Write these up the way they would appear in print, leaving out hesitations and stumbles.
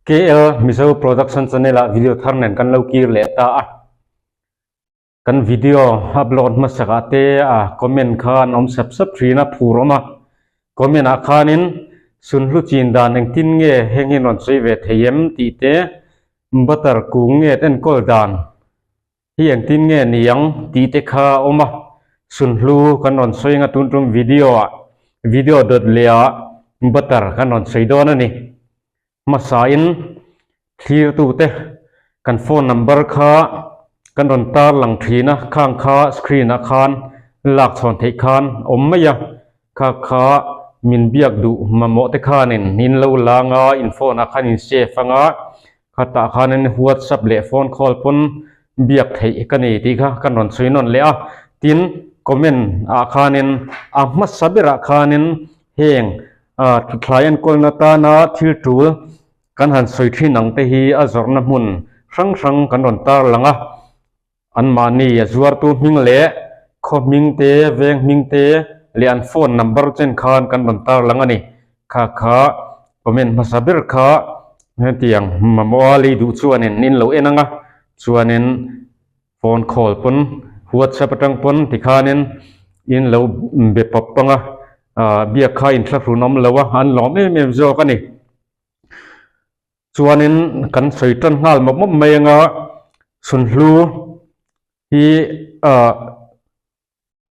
KL Mizo Production Channel ah video thar nen kan lo kir leh ta a. Kan video upload hmasak ah te a comment kha an awm sap sap thin a, phur awm a. Comment ah khanin Sunhlu chin dan engtin nge heng hi rawn sawi ve thei em tih te, butter kung nge enkawl dan hi engtin nge ni ang tih te kha a awm a, Sunhlu kan rawn sawi anga tun tum video ah video dawt leh ah butter kan rawn sawi dawn a ni. Hmasain thlirtute kan phone number kha kan rawn tar lang thin a, khang kha screen ah khan lak chhawn theih khan awm mai a, kha kha min biak duh mamawh te khanin in lo lang a, in phone ah khan in save anga khatah khanin whatsapp leh phone call pawn biak theih ka nei tih kha kan rawn chhui nawn leh a, tin comment ah khanin a hmasa berah khanin heng Thlai enkawlna tana thil tul kan han sawi thin ang te hi a zawrhna hmun hrang hrang kan rawn tar lang a, anmahni a zuartu hming leh khaw hming te, veng hming te leh an phone number chen khan kan rawn tar lang a ni. Kha kha comment hmasa ber kha hetiang mamawha lei duh chuanin in lo en ang a, chuanin Phone call pawn WhatsApp atang pawn tikhanin in lo be pawp pang a, ah biak kha inthlahrun awm lo a, an lawm em em zawk a ni. Chuanin kan sawi tan nghal mawp mawp mai anga Sunhlu hi ah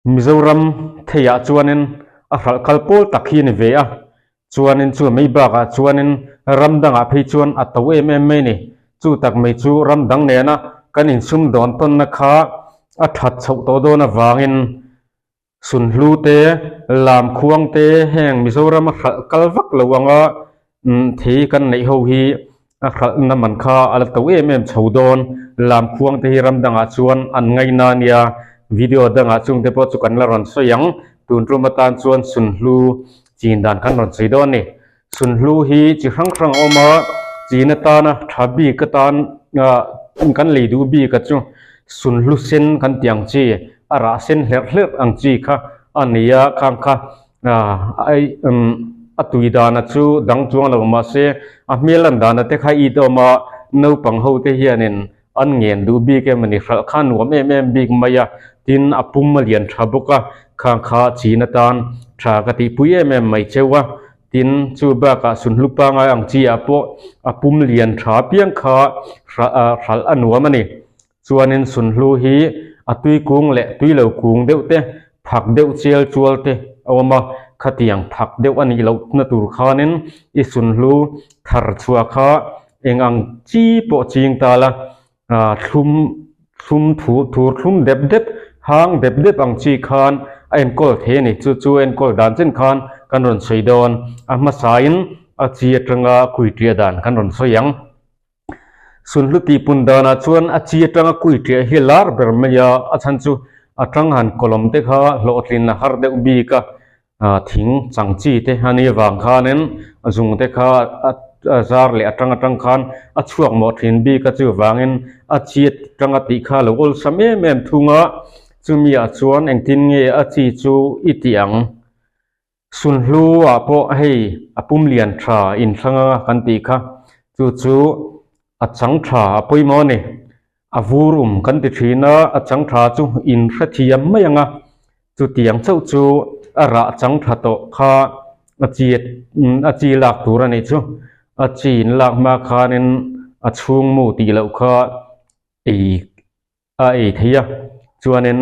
Mizoram theiah chuanin a hralh kal pawl tak hi a ni ve a, chuanin chu mai bakah chuanin ram dangah phei chuan a to em em mai a ni. Chu tak mai chu ram dang nena kan insumdawn tawnna kha a that chhoh tawh dawn avangin Sunhlu te, Lamkhuang te heng Mizoram a hralh kal vak lo anga Thei kan neih ho hi a hralhna man kha a la to em em chho dawn. Lamkhuang te hi ram dangah chuan an ngaina a nia. Video dangah chungte pawh chu kan la rawn sawi ang. Tun tum atan chuan Sunhlu chin dan kan rawn sawi dawn a ni. Sunhlu hi chi hrang hrang a awm a, chin atana tha bik atan kan lei duh bik a chu Sunhlu sen kan tih ang chi, a rah sen hlerh hlerh ang chi kha a ni a, khang kha A tui dana chu dang chuang lo mahse a hmel lan dana te kha it awm a, naupang ho te hianin an ngen duh bik em a ni, hralh kha nuam em em bik mai a, tin a pum a lian tha bawk a, khang kha chin atan tha ka tihpui em em mai cheu a, tin chu bakah sunhlu pangai ang chi ah pawh a pum lian tha piang kha hralh a nuam a ni. Chuanin sunhlu hi a tui kung leh tui lo kung deuh te, phak deuh chial chual te a awm a, khatiang phak deuh a nih lohna tur khanin i sunhlu thar chhuah kha eng ang chi pawh ching ta la, thlum thlum thur thlum dep dep, hang dep dep ang chi khan a enkawl thei a ni. Chu chu enkawl dan chen khan kan rawn sawi dawn. A hmasain a chi atanga kuiṭiah dan kan rawn sawi ang. Sunhlu tihpun danah chuan a chi atanga kui ṭiah hi lar ber mai a, a chhan chu a tang han kawlawm te kha hlawhtlin a har deuh bik a, thing chang chi te a nih avang khanin a zung te kha a zar leh atang atang khan a chhuak mawh thin bik a, chuvangin a chi atanga tih kha a lo awlsam em em thung a, chumi ah chuan engtin nge a chi chu i tih ang? Sunhlu ah pawh hei a pum lian tha inthlang anga kan tih kha, chu chu a chang tha a pawimawh a ni. A vur um kan ti thin a, a chang tha chu in hrethiam mai anga, chutiang chauh chu a rah chang tha tawh kha a chi a chi lak tur a nih chu. A chi in lak hma khanin a chhung mu tih loh kha ei a ei thei a, chuanin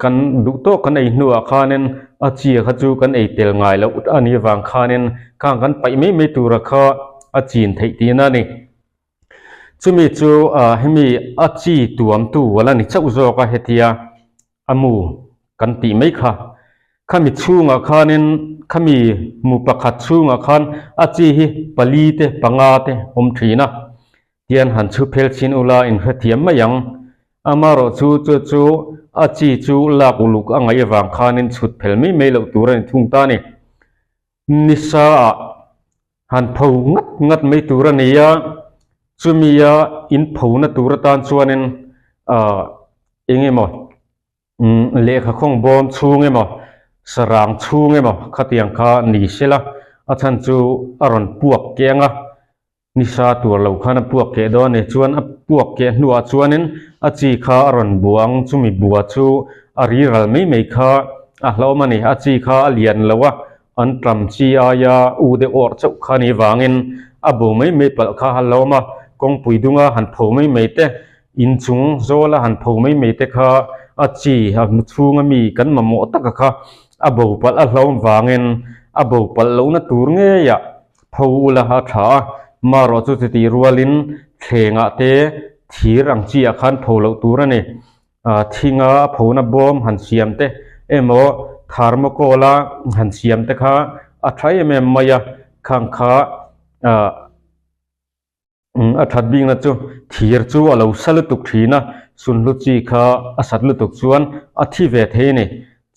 kan duh tawk kan ei hnuah khanin a chi kha chu kan ei tel ngai loh a nih avang khanin khang kan paih mai mai tura kha a chin theih tihna a ni. Chumi chu ah hemi a chi tuamtu a la ni chauh zawk a hetia a mu kan tih mai kha. Khami chhungah khanin khami mu pakhat chhungah khan a chi hi pali te panga te awm thin a. Tian han chhu phel chin ula in hrethiam mai ang. Amarawh chu chu chu a chi chu lak uluk a ngaih avang khanin chhut phel mai mai loh tur a ni thung ta a ni. Nisa ah han pho ngat ngat mai tur a ni a, chumi a in pho na tur atan chuanin ah eng emaw lehkha khawng bawm chhung emaw sarang chhung emaw khatiang kha ni sela a chhan chu a rawn puak keng a. Nisa tuar lo khan a puak keh dawn a ni. Chuan a puak keh hnuah chuanin a chi kha a rawn bua ang, chumi bua chu a ri ral mai mai kha a hlauhawm a ni. A chi kha a lian lo a, an ṭam chi aia u deuh awrh chauh kha a nih vangin a bo mai mai palh kha a hlauhawm a, kawngpui dunga han pho mai mai te, inchung zawla han pho mai mai te kha a chi a hmu chhunga mi kan mamawh taka kha a bo palh a hlauhawm vangin a bo palh lohna tur ngeiah Tho ula a tha a, marawh chu chutih rualin thlengah te thir ang chi ah khan pho loh tur a ni. Thinga a phona bawm han siam te emaw thermocol a han siam te kha a tha em em mai a, khang kha ah A that bikna chu thir chu a lo sa lutuk thin a, sunhlu chi kha a sat lutuk chuan a thi ve thei a ni.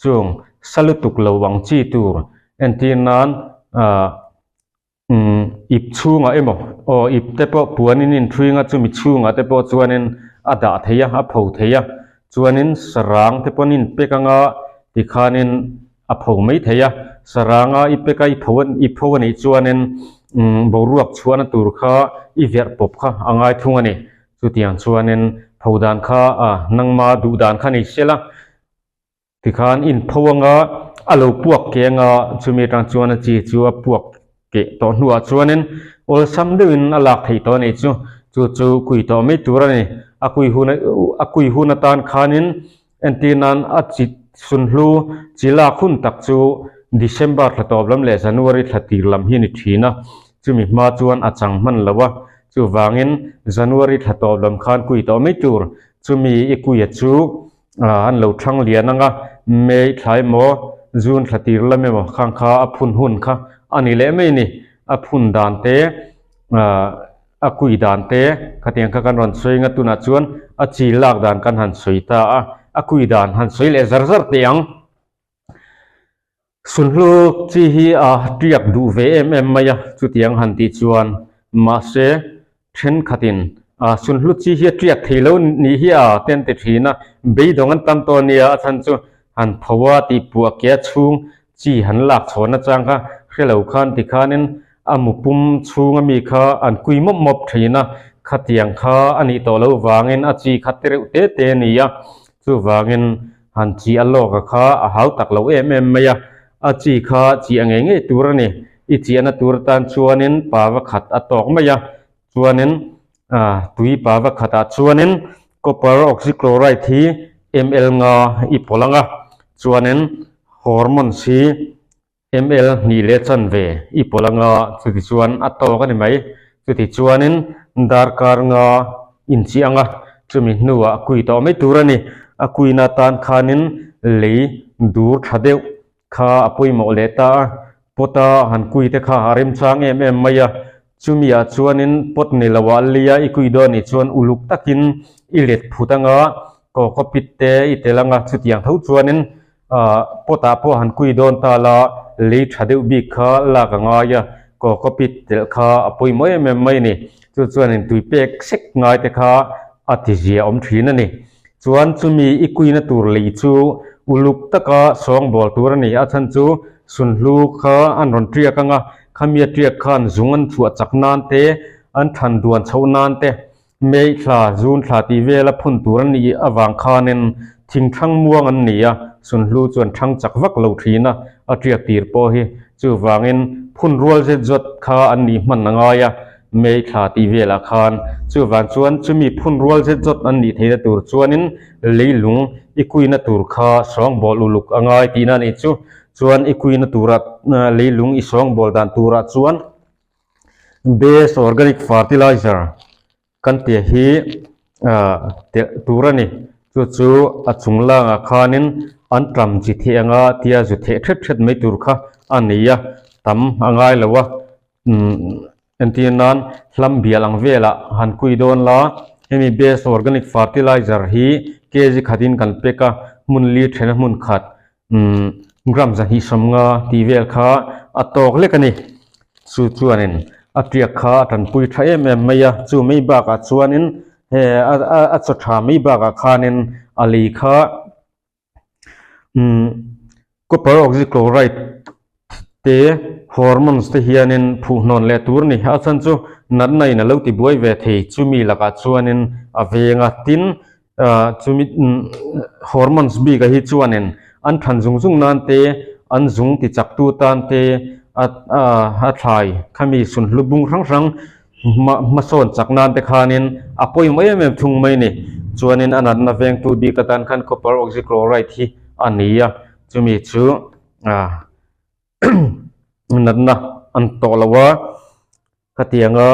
Chung sa lutuk lo ang chi tur entir nan ah umm ip chhungah emaw aw ip te pawh puanin inṭhuing a chumi chhungah te pawh chuanin a dah thei a, a pho thei a. Chuanin sarang te pawhin inpek anga tikhanin a pho mai thei a, saranga i pek a i pho i pho a nih chuanin umm boruak chhuahna tur kha i verh pawp kha a ngai thung a ni. Chutiang chuanin pho dan kha a nangma duh dan kha ni sela tikhan inpho anga a lo puak keh anga chumi atang chuan a chi chu a puak keh tawh hnuah chuanin awlsam deuhin a lak theih tawh a nih chu. Chu chu kui tawh mai tur a ni. A kui hun a kui hun atan khanin Entir nan a chi sunhlu chi lak hun tak chu December thla tawp lam leh January thla tir lam hi a ni thin a, chumi hma chuan a chang hman lo a, chuvangin January thla tawp lam khan kui tawh mai tur chumi i kuia chu an lo thang lian ang a, May thla emaw June thla tir lam emaw khang kha a phun hun kha a ni leh mai a ni, a phun dan te ahh. A kui dan te khatiang kha kan rawn sawi nga tunah chuan a chi lak dan kan han sawi ta a, a kui dan han sawi leh zar zar teh ang. Sunhlu chi hi a tiak duh ve em em mai a, chutiang han tih chuan mahse thenkhatin a sunhlu chi hi a tiak thei lo nih hi a te an ti thin a, beidawng an tam tawh ania a chhan chu han tho a tih puah ke a chhung chi han lak chhawn achang kha hre lo khan tikhanin a mu pum chhunga mi kha an kui mawp mawp thin a, khatiang kha a nih tawh loh vangin a chi kha te reuh te te a ni a, chuvangin han chi a lawk a kha a hau tak lo em em mai a, a chi kha chi a ngei ngei tur a ni, i chiahna tur atan chuanin pava khat a tawk mai a, chuanin tui pava khatah chuanin copper oxychloride hi ml nga i pawlh ang a, chuanin hormones hi ml hnih leh chanve i pawlh anga chuti chuan a tawk a ni mai. Chuti chuanin darkar nga inchih anga chumi hnuah a kui tawh mai tur a ni. A kuina tan khanin lei dur tha deuh kha a pawimawh leh ta a, pot a han kui te kha a remchang em em mai a. Chumi ah chuanin pot ni lo ah lia i kui dawn nih chuan uluk takin i let phut anga cocopeat te i tel anga chutiang tho chuanin Ahh pot ah pawh han kui dawn ta la, lei tha deuh bik kha lak a ngai a, cocopeat telh kha a pawimawh em em mai a ni. Chu chuanin tui pek sek ngai te kha a ti zia awm thin a ni. Chuan chumi i kuina tur lei chu uluk taka sawngbawl tur a ni. A chhan chu sunhlu kha an rawn tiak ang a, khamia tiak khan zung an chhuah chak nan te, an than duan chhoh nan te, May thla, June thla tih vela phun tur an nih avang khanin thing thang muang an ni a, sunhlu chuan thang chak vak lo thin a, a tiak tir pawh hi. Chuvangin phun rual zet zawt kha an nih hman a ngai a, May thla tih velah khan. Chuvang chuan chumi phun rual zet zawt an nih theihna tur chuanin leilung i kuina tur kha sawngbawl uluk a ngai tihna a nih chu. Chuan i kuina tura leilung i sawngbawl dan turah chuan Best organic fertilizer kan tih hi ah telh tur a ni chu chu a chung langah khanin an ṭam chi theh anga tia zu theh ṭhet ṭhet mai tur kha a ni a tam a ngai lo a umm entir nan hlam bial ang velah han kui dawn la hemi best organic fertilizer hi kg khatin kan pack a hmun li ṭhena hmun khat umm gram 250 tih vel kha a tawk lek a ni chu chuanin a tiak kha a tanpui tha em em mai a chu mai bakah chuanin he a a chaw tha mai bakah khanin a lei kha umm copper oxychloride. Te hormones te hianin phuhnawn leh tur ni. A chhan chu natna in a lo ti buai ve thei. Chumi lakah chuanin a veng a, tin chumi hormones bik ah hi chuanin an than zung zung nan te, an zung ti chak tu tan te, a thlai khami sunhlu bung hrang hrang hmasawn chak nan te khanin a pawimawh em em thung mai ni. Chuanin a natna vengtu bik atan khan copper oxychloride hi a ni a, chumi chu natna an tawh lo a khatianga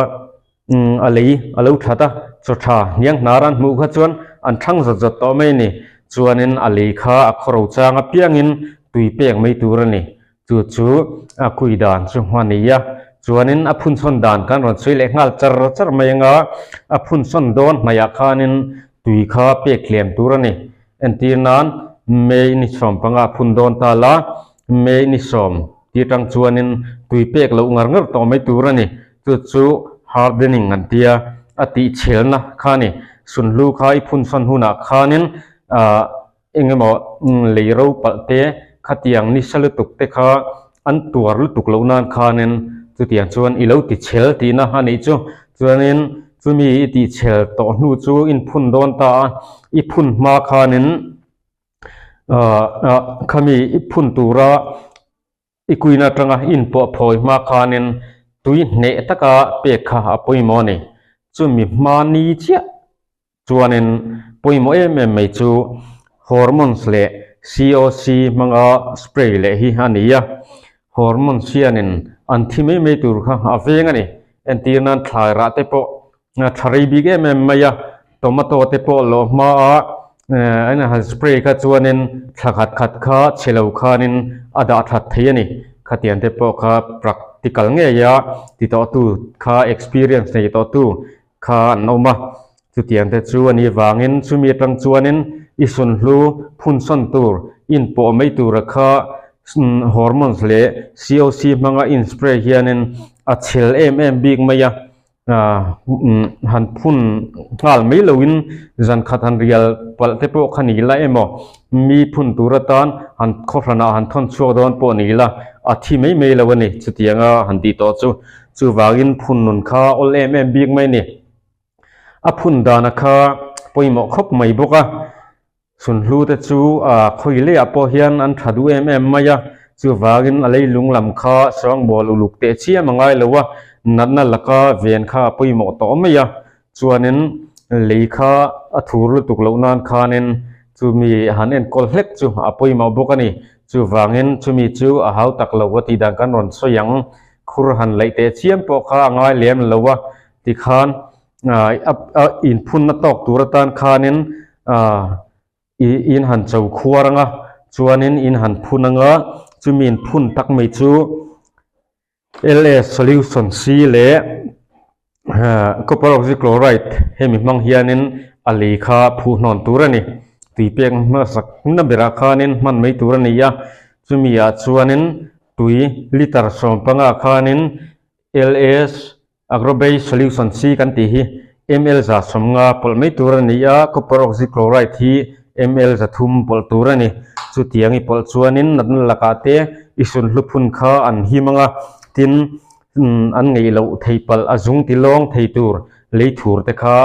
a lei a lo that a chaw tha hniang hnar an hmuh kha chuan an thang zawt zawt tawh mai a ni chuanin a lei kha a khawro chang apiangin tui pek mai tur a ni chu chu a kui dan chu a ni a chuanin a phunsawn dan kan rawn sawi leh nghal char char mai anga a phunsawn dawn hmaiah khanin tui kha pek tlem tur a ni. Entir nan May ni 15 phun dawn ta la, May ni 10 ti atang chuanin tui pek loh ngar ngar tawh mai tur a ni. Chu chu hardening an tia, a tih chhelna kha a ni. Sunhlu kha i phun sawn hunah khanin ah eng emaw lei ro palh te khatiang nisa lutuk te kha an tuar lutuk loh nan khanin chutiang chuan i lo ti chhel tihna a nih chu. Chuanin chumi i tih chhel tawh hnu chu in phun dawn ta a, i phun hma khanin ah khami i phun tura i kuina atanga in pawh phawi hma khanin tui hneh taka pek kha a pawimawh a ni. Chumi hma ni chiah Chuanin pawimawh em em mai chu hormones leh COC hmanga spray leh hi a ni a, hormones hianin an thi mai mai tur kha a veng a ni. Entir nan thlai rah te pawh tha rei bik em em mai a, tomato te pawh lawh hmaa an han spray kha chuanin thla khat khat kha chhe lo khanin a dah that thei a ni. Khatiang te pawh kha practical ngeia ti tawhtu kha experience nei tawhtu kha an awm a, chutiang te chu a nih vangin chumi atang chuanin i sunhlu phunsawn tur inpawh mai tura kha hormones leh COC hmanga in spray hianin a chhel em em bik mai a, han phun nghal mai loin zan khat han rial palh te pawh kha ni la emaw mi phun tur atan han khawhranah han thawn chhuak dawn pawh ni la a thi mai mai lo a ni chutianga han tih tawh chu. Chuvangin phun nun kha awl em em bik mai ni. A phun dana kha pawimawh khawp mai bawk a. Sunhlu te chu a khawi leiah pawh hian an tha duh em em mai a. Chuvangin a leilung lam kha sawngbawl uluk teh chiam a ngai lo a, natna laka ven kha a pawimawh tawh mai a. Chuanin lei kha a thur lutuk loh nan khanin chumi han enkawl hlek chu a pawimawh bawk a ni. Chuvangin chumi chu a hau tak lo a tih dan kan rawn sawi ang. Khur han laih teh chiam pawh kha a ngai lem lo a, tikhan a inphunna tawk tur atan khanin in han cho khuar ang a, chuanin in han phun ang a, chumi inphun tak mai chu LA solution C leh copper oxychloride hemi hmang hianin a lei kha phuh hnawn tur a ni. Tui pek hmasak na berah khanin hman mai tur a ni a, chumi ah chuanin Tui litre 15 khanin LS Agrobase Solution C kan tih hi ml 150 pawlh mai tur a ni a, copper oxychloride hi ml 300 pawlh tur a ni. Chutiang i pawlh chuanin natna lakah te i sunhlu phun kha an him ang a, tin an ngeih loh thei palh a zung ti lawng thei tur lei thur te kha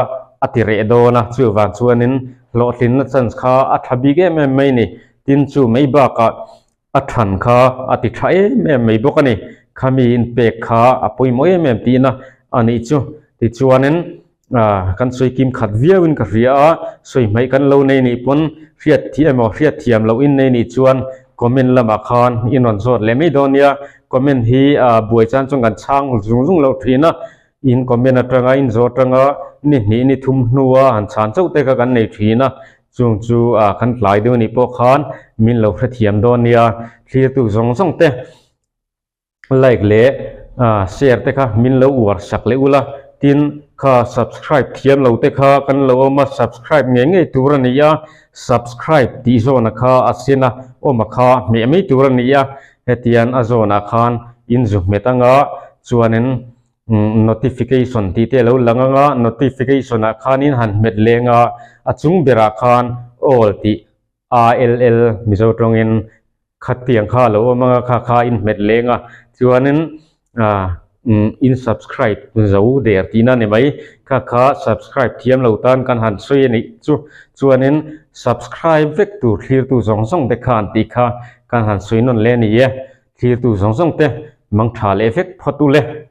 a ti reh dawn a, chuvang chuanin hlawhtlinna chance kha a tha bik em em mai a ni. Tin chu mai bakah A than kha a ti tha em em mai bawk a ni. Khami inpek kha a pawimawh em em tihna a nih chu. Tichuanin kan sawi kim khat viauin ka hria a, sawi hmaih kan lo nei nih pawn hriat thi emaw hriat thiam loh in nei nih chuan comment lamah khan in rawn zawt leh mai dawn nia. Comment hi buai chan chuan kan chhang zung zung loh thin a, in comment atanga in zawh atanga ni hnih ni thum hnua han chhan chauh te kha kan nei thin a. Chung chu ah kan tlai deuh anih pawh khan min lo hrethiam dawn nia, thlirtu zawng zawng te like leh ah share te kha min lo uar sak leh ula, tin kha subscribe thiam lo te kha kan lo awm a, subscribe ngei ngei tur a ni a, subscribe tih zawna kha a sen a awm a kha hmeh mai tur a ni a, hetiang a zawnah khan in zu hmet anga chuanin Notification tih te a lo lang ang a, notification ah khanin han hmet leng a, a chung berah khan all tih ALL Mizo tawngin Khatiang kha a lo awm anga kha kha a inhmet leng a chuanin ah umm in subscribe zo der tihna a ni mai kha kha subscribe thiam lo tan kan han sawi a nih chu chuanin subscribe vek tur thlirtu zawng zawng te khan tih kha kan han sawi nawn leh a ni e thlirtu zawng zawng te mang tha leh vek phawt u le.